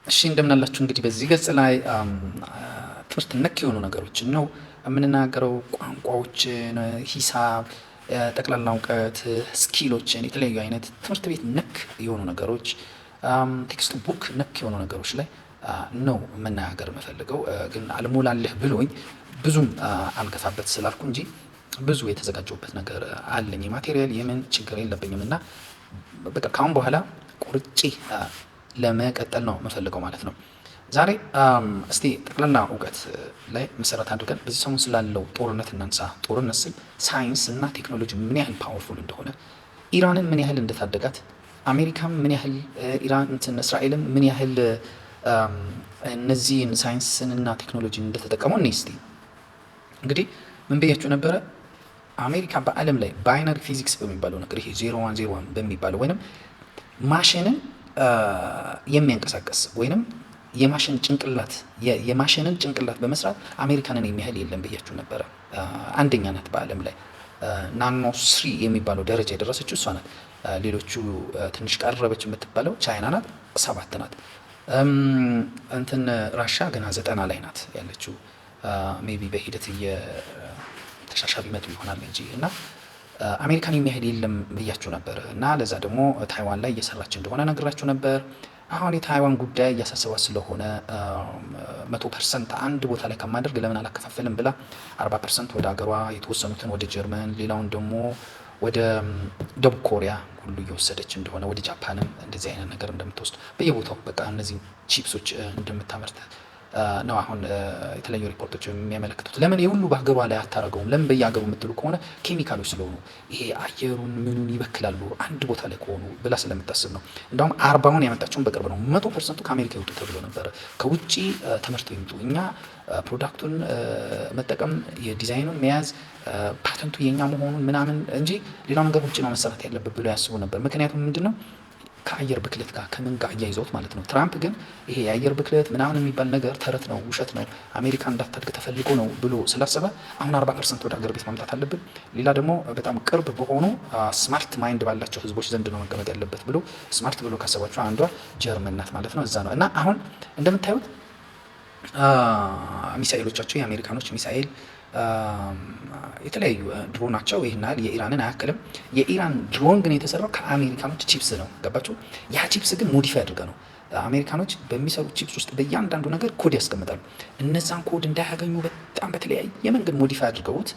እሺ እንደምናላችሁ። እንግዲህ በዚህ ገጽ ላይ ትምህርት ነክ የሆኑ ነገሮችን ነው የምንናገረው። ቋንቋዎችን፣ ሂሳብ፣ ጠቅላላ እውቀት፣ skill ኦችን፣ የተለያዩ አይነት ትምህርት ቤት ነክ የሆኑ ነገሮች፣ textbook ነክ የሆኑ ነገሮች ላይ ነው መናገር የምፈልገው። ግን አልሞላልህ ብሎኝ ብዙም አልገፋበት ስላልኩ እንጂ ብዙ የተዘጋጀውበት ነገር አለኝ። የ material የምን ችግር የለብኝም እና በቃ ካሁን በኋላ ቆርጬ ለመቀጠል ነው የምፈልገው ማለት ነው። ዛሬ እስቲ ጠቅላላ እውቀት ላይ መሰረት አድርገን በዚህ ሰሞን ስላለው ጦርነት እናንሳ። ጦርነት ስል ሳይንስ እና ቴክኖሎጂ ምን ያህል powerful እንደሆነ፣ ኢራንን ምን ያህል እንደታደጋት፣ አሜሪካም ምን ያህል ኢራን እንትን እስራኤልም ምን ያህል እነዚህን ሳይንስንና ቴክኖሎጂን እንደተጠቀሙ እኔ እስቲ እንግዲህ ምን ብያችሁ ነበረ? አሜሪካ በዓለም ላይ binary physics በሚባለው ነገር፣ ይሄ 0101 በሚባለው ወይንም ማሽንን የሚያንቀሳቀስ ወይንም የማሽን ጭንቅላት፣ የማሽንን ጭንቅላት በመስራት አሜሪካንን የሚያህል የለም ብያችሁ ነበረ። አንደኛ ናት በዓለም ላይ። Nano 3 የሚባለው ደረጃ የደረሰችው እሷ ናት። ሌሎቹ ትንሽ ቀረበች የምትባለው ቻይና ናት፣ 7 ናት። እንትን ራሻ ገና 90 ላይ ናት ያለችው። Maybe በሂደት እየተሻሻሉ ይመጡ ይሆናል እንጂ እና አሜሪካን የሚያህል የለም ብያችሁ ነበር። እና ለዛ ደግሞ ታይዋን ላይ እየሰራች እንደሆነ ነግራችሁ ነበር። አሁን የታይዋን ጉዳይ እያሳሰባት ስለሆነ 100% አንድ ቦታ ላይ ከማደርግ ለምን አላከፋፈልም ብላ 40% ወደ ሀገሯ፣ የተወሰኑትን ወደ ጀርመን፣ ሌላውን ደግሞ ወደ ደቡብ ኮሪያ ሁሉ እየወሰደች እንደሆነ፣ ወደ ጃፓንም እንደዚህ አይነት ነገር እንደምትወስድ፣ በየቦታው በቃ እነዚህ ቺፕሶች እንደምታመርት ነው አሁን የተለያዩ ሪፖርቶች የሚያመለክቱት። ለምን የሁሉ በሀገሯ ላይ አታረገውም? ለምን በየሀገሩ የምትሉ ከሆነ ኬሚካሎች ስለሆኑ ይሄ አየሩን ምኑን ይበክላሉ አንድ ቦታ ላይ ከሆኑ ብላ ስለምታስብ ነው። እንደውም 40ውን ያመጣቸውን በቅርብ ነው። 100%ቱ ከአሜሪካ ይወጡ ተብሎ ነበረ። ከውጭ ተመርተው ይምጡ፣ እኛ product ኡን መጠቀም፣ የዲዛይኑን መያዝ፣ ፓተንቱ የኛ መሆኑን ምናምን እንጂ ሌላው ነገር ውጭ ነው መሰራት ያለበት ብሎ ያስቡ ነበር። ምክንያቱም ምንድን ነው ከአየር ብክለት ጋር ከምን ጋር አያይዘውት ማለት ነው። ትራምፕ ግን ይሄ የአየር ብክለት ምናምን የሚባል ነገር ተረት ነው፣ ውሸት ነው፣ አሜሪካ እንዳታድግ ተፈልጎ ነው ብሎ ስላሰበ አሁን 40% ወደ ሀገር ቤት ማምጣት አለብን፣ ሌላ ደግሞ በጣም ቅርብ በሆኑ smart mind ባላቸው ህዝቦች ዘንድ ነው መቀመጥ ያለበት ብሎ smart ብሎ ካሰባቸው አንዷ ጀርመን ናት ማለት ነው። እዛ ነው እና አሁን እንደምታዩት ሚሳኤሎቻቸው፣ የአሜሪካኖች ሚሳኤል የተለያዩ ድሮናቸው ይህን ያህል የኢራንን አያክልም። የኢራን ድሮን ግን የተሰራው ከአሜሪካኖች ቺፕስ ነው። ገባችሁ? ያ ቺፕስ ግን modify አድርገ ነው። አሜሪካኖች በሚሰሩት ቺፕስ ውስጥ በእያንዳንዱ ነገር ኮድ ያስቀምጣሉ። እነዛን ኮድ እንዳያገኙ በጣም በተለያየ መንገድ modify አድርገውት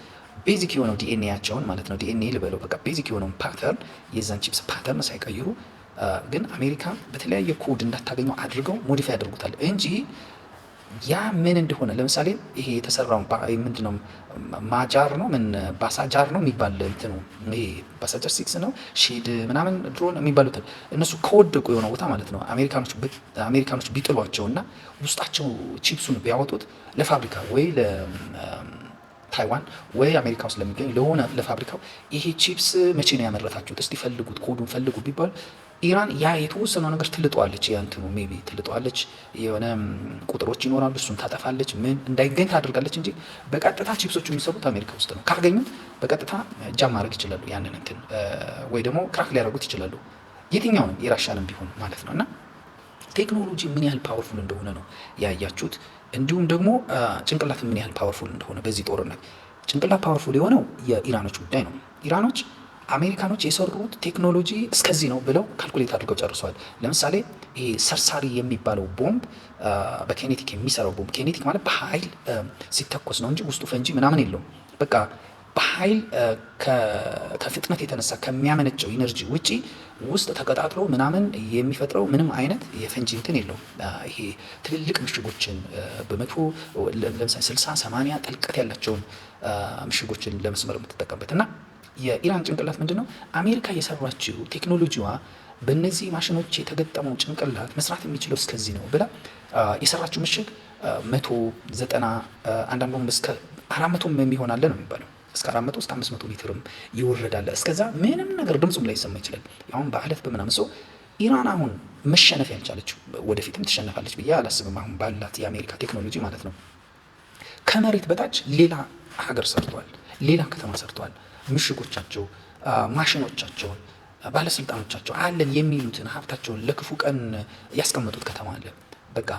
basic የሆነው ዲኤንኤያቸውን ማለት ነው፣ ዲኤንኤ ልበለው በቃ፣ basic የሆነውን pattern፣ የዛን chips pattern ሳይቀይሩ ግን አሜሪካ በተለያየ ኮድ እንዳታገኘው አድርገው modify ያደርጉታል እንጂ ያ ምን እንደሆነ፣ ለምሳሌ ይሄ የተሰራው ምንድን ነው፣ ማጃር ነው ምን ባሳጃር ነው የሚባል እንትኑ፣ ይሄ ባሳጃር 6 ነው ሼድ ምናምን ድሮን የሚባሉትን እነሱ ከወደቁ የሆነ ቦታ ማለት ነው አሜሪካኖች ቢጥሏቸው እና ውስጣቸው ቺፕሱን ቢያወጡት ለፋብሪካ ወይ ለታይዋን ወይ አሜሪካ ውስጥ ለሚገኝ ለሆነ ለፋብሪካው ይሄ ቺፕስ መቼ ነው ያመረታችሁት? እስቲ ፈልጉት፣ ኮዱን ፈልጉ ቢባል ኢራን ያ የተወሰነው ነገር ትልጠዋለች። ያንትኑ maybe ትልጠዋለች። የሆነ ቁጥሮች ይኖራሉ፣ እሱን ታጠፋለች፣ ምን እንዳይገኝ ታደርጋለች እንጂ በቀጥታ ቺፕሶቹ የሚሰሩት አሜሪካ ውስጥ ነው። ካገኙት በቀጥታ jam ማድረግ ይችላሉ ያንን እንትን ወይ ደግሞ crack ሊያደርጉት ይችላሉ። የትኛውንም የራሻንም ቢሆን ማለት ነው። እና ቴክኖሎጂ ምን ያህል powerful እንደሆነ ነው ያያችሁት። እንዲሁም ደግሞ ጭንቅላት ምን ያህል powerful እንደሆነ፣ በዚህ ጦርነት ጭንቅላት powerful የሆነው የኢራኖች ጉዳይ ነው። ኢራኖች አሜሪካኖች የሰሩት ቴክኖሎጂ እስከዚህ ነው ብለው calculate አድርገው ጨርሰዋል። ለምሳሌ ይሄ ሰርሳሪ የሚባለው ቦምብ፣ በ kinetic የሚሰራው ቦምብ፣ kinetic ማለት በኃይል ሲተኮስ ነው እንጂ ውስጡ ፈንጂ ምናምን የለውም። በቃ በኃይል ከፍጥነት የተነሳ ከሚያመነጨው energy ውጪ ውስጥ ተቀጣጥሎ ምናምን የሚፈጥረው ምንም አይነት የፈንጂ እንትን የለውም። ይሄ ትልልቅ ምሽጎችን በ100 ለምሳሌ 60 80 ጥልቀት ያላቸውን ምሽጎችን ለመስበር የምትጠቀምበት። እና የኢራን ጭንቅላት ምንድን ነው? አሜሪካ የሰራችው ቴክኖሎጂዋ በእነዚህ ማሽኖች የተገጠመው ጭንቅላት መስራት የሚችለው እስከዚህ ነው ብላ የሰራችው ምሽግ 190፣ አንዳንዱም እስከ 400ም የሚሆን አለ ነው የሚባለው። እስከ 400 እስከ 500 ሜትርም ይወረዳል። እስከዛ ምንም ነገር ድምፁም ላይ ይሰማ ይችላል። አሁን በአለት በምናምን ሰው ኢራን አሁን መሸነፍ ያልቻለችው፣ ወደፊትም ትሸነፋለች ብዬ አላስብም። አሁን ባላት የአሜሪካ ቴክኖሎጂ ማለት ነው። ከመሬት በታች ሌላ ሀገር ሰርተዋል፣ ሌላ ከተማ ሰርተዋል። ምሽጎቻቸው፣ ማሽኖቻቸውን፣ ባለስልጣኖቻቸው አለን የሚሉትን ሀብታቸውን ለክፉ ቀን ያስቀመጡት ከተማ አለ። በቃ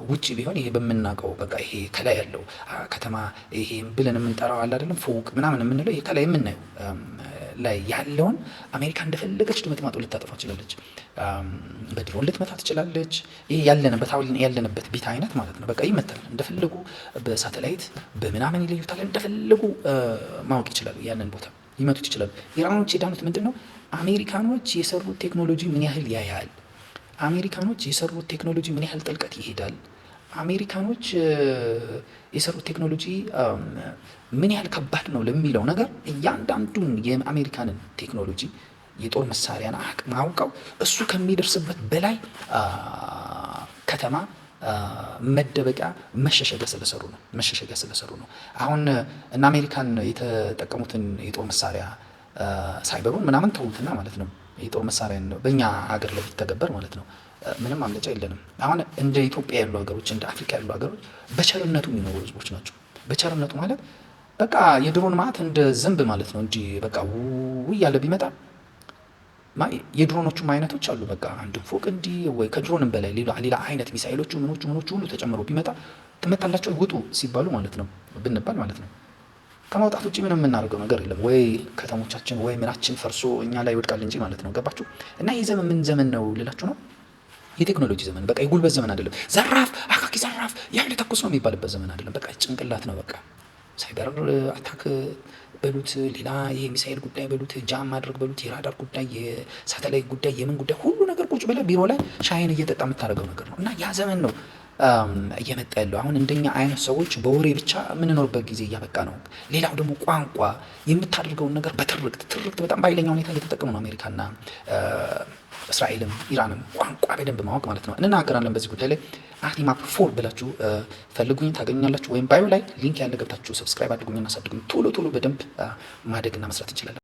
ውጭ ቢሆን ይሄ በምናውቀው በቃ ይሄ ከላይ ያለው ከተማ ይሄ ብለን የምንጠራው አለ አይደለም፣ ፎቅ ምናምን የምንለው ይሄ ከላይ የምናየው ላይ ያለውን አሜሪካ እንደፈለገች ድምጥማጡ ልታጠፋ ትችላለች። በድሮን ልትመታ ትችላለች። ይሄ ያለንበት አሁን ያለንበት ቤት አይነት ማለት ነው። በቃ ይመታል። እንደፈለጉ በሳተላይት በምናምን ይለዩታል። እንደፈለጉ ማወቅ ይችላሉ። ያንን ቦታ ሊመቱት ይችላሉ። ኢራኖች የዳኑት ምንድን ነው? አሜሪካኖች የሰሩት ቴክኖሎጂ ምን ያህል ያያል? አሜሪካኖች የሰሩት ቴክኖሎጂ ምን ያህል ጥልቀት ይሄዳል? አሜሪካኖች የሰሩት ቴክኖሎጂ ምን ያህል ከባድ ነው ለሚለው ነገር እያንዳንዱን የአሜሪካንን ቴክኖሎጂ የጦር መሳሪያን አቅም አውቀው እሱ ከሚደርስበት በላይ ከተማ መደበቂያ መሸሸጊያ ስለሰሩ ነው። መሸሸጊያ ስለሰሩ ነው። አሁን እነ አሜሪካን የተጠቀሙትን የጦር መሳሪያ ሳይበሩን ምናምን ተዉትና ማለት ነው። የጦር መሳሪያ በእኛ ሀገር ላይ ቢተገበር ማለት ነው ምንም ማምለጫ የለንም። አሁን እንደ ኢትዮጵያ ያሉ ሀገሮች፣ እንደ አፍሪካ ያሉ ሀገሮች በቸርነቱ የሚኖሩ ህዝቦች ናቸው። በቸርነቱ ማለት በቃ የድሮን ማለት እንደ ዝንብ ማለት ነው እንጂ በቃ ውው እያለ ቢመጣ የድሮኖቹም አይነቶች አሉ። በቃ አንድ ፎቅ እንዲህ ወይ ከድሮንም በላይ ሌላ ሌላ አይነት ሚሳኤሎቹ ምኖቹ ምኖቹ ሁሉ ተጨምሮ ቢመጣ ትመታላቸው ውጡ ሲባሉ ማለት ነው ብንባል ማለት ነው ከማውጣት ውጭ ምንም የምናደርገው ነገር የለም። ወይ ከተሞቻችን ወይ ምናችን ፈርሶ እኛ ላይ ይወድቃል እንጂ ማለት ነው። ገባችሁ? እና ይህ ዘመን ምን ዘመን ነው ልላችሁ ነው። የቴክኖሎጂ ዘመን በቃ የጉልበት ዘመን አይደለም። ዘራፍ አካኪ ዘራፍ ያለ ተኩስ ነው የሚባልበት ዘመን አይደለም። በቃ ጭንቅላት ነው። በቃ cyber attack በሉት፣ ሌላ ይሄ ሚሳኤል ጉዳይ በሉት፣ jam ማድረግ በሉት፣ የራዳር ጉዳይ፣ የሳተላይት ጉዳይ፣ የምን ጉዳይ ሁሉ ነገር ቁጭ ብለህ ቢሮ ላይ ሻይን እየጠጣ የምታደርገው ነገር ነው። እና ያ ዘመን ነው እየመጣ ያለው። አሁን እንደኛ አይነት ሰዎች በወሬ ብቻ የምንኖርበት ጊዜ እያበቃ ነው። ሌላው ደግሞ ቋንቋ የምታደርገውን ነገር በትርክት ትርክት በጣም በኃይለኛ ሁኔታ እየተጠቀሙ ነው አሜሪካና እስራኤልም ኢራንም ቋንቋ በደንብ ማወቅ ማለት ነው። እንናገራለን በዚህ ጉዳይ ላይ። አቲማፕ 4 ብላችሁ ፈልጉኝ ታገኙኛላችሁ። ወይም bio ላይ link ያለ ገብታችሁ subscribe አድርጉኝና አሳድጉኝ። ቶሎ ቶሎ በደንብ ማደግና መስራት እንችላለን።